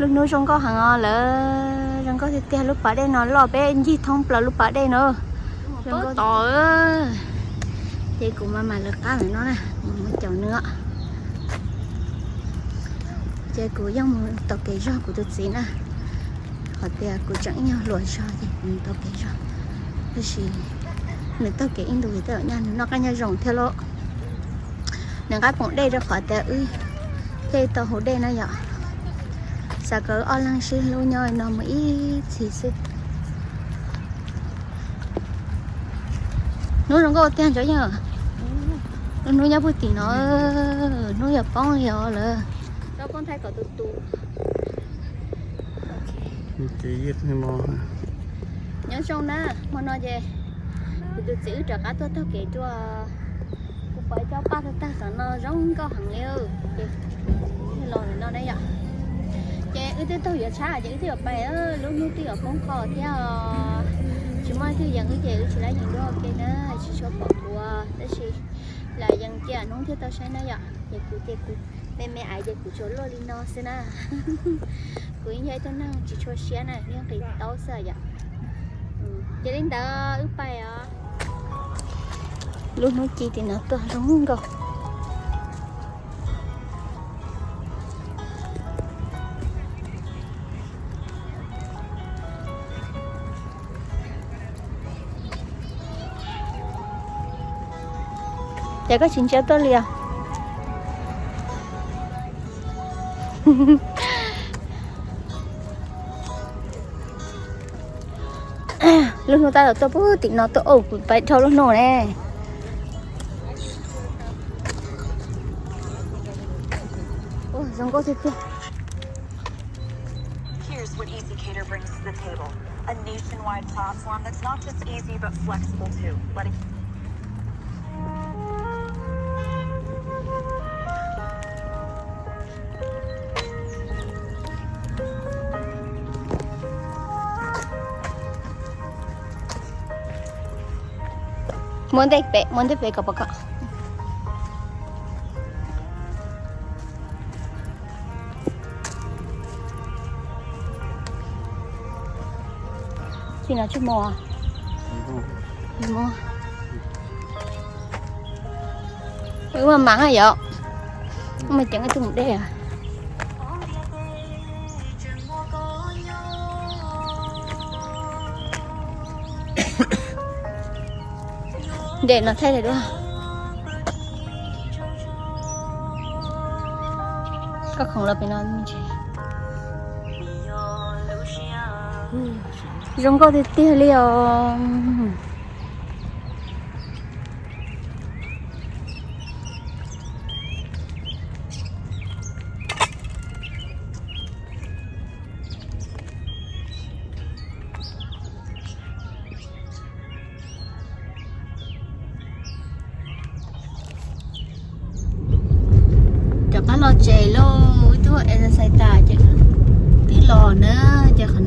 Lub hnub zoo nkauj heev os lawv, zoo nkauj tiag tiag. Lub pas dej no loj peb ncig thoob plaws lub pas dej no. Zoo nkauj tod. Ces kuv mam mam lawv qab ntawm no na, mus caum nws. Ces kuv yeej mus taug kev zog kuv tus txiv na, qhov tias kuv tseem ib nyuag hluas zog ces kuv mus taug kev zog, tab sis nws taug kev ib ntus ces tej zaum nyaj nws noj qab nyob zoo thiab lauj. Nws nqa poom dej rau qhov tias wb thiaj tau haus dej na yom. Xav kom ob leeg sib hlub nyob li no mus ib txhis xwb. Hnub zoo nkauj tiag ntsoov yog, lub hnub nyob puag tim no, hnub yog poob li os lawm. Nyob zoo na, hmo no ces kuv tus txiv wb rov qab tuaj taug kev dua. Kuv pom cov paj tag tag tom no zoo nkauj heev li. Ces los no na yom, ces wb twb taug yuav tshab ces wb twb yuav pais, lub hnub twb yuav poob qho thiab. Tsis muaj twg yees wb ces wb tsis laib yees dua ua ke na, tsis tshua pom kuv tab sis lam yees cia hnub thiaj tau saib na yom. Ces kuv ces kuv me me aiv ces kuv tsuas luaj li no xwb na. Kuv yeej yog ib tug neeg tsis tshua siab na, yeej nqis taub xwb yom. Ces li ntawd wb pais os. Lub hnub ci tim no tuaj zoo nkauj. Ces koj tsis ntsia tuaj li os. Lub hnub tab tom tuaj puag tim no tuaj, kuv pais dhau lub hnub ne. Zoo nkauj tiag tiag. Here's what Easy Cater brings to the table. A nationwide platform that's not just easy, but flexible too. Letting Muab ntej pem, muab ntej pem kom pom kom. Tsis no tsis muaj. Wb mas mas yom. Wb mas ceev ib tug mus dej. Dej no thaij dua. Koj khoom los pem no. Zoo nkauj tiag tiag li os. Rov qab los tsev lauj, wb twb ua exercise tas ces twb los na, ces qhov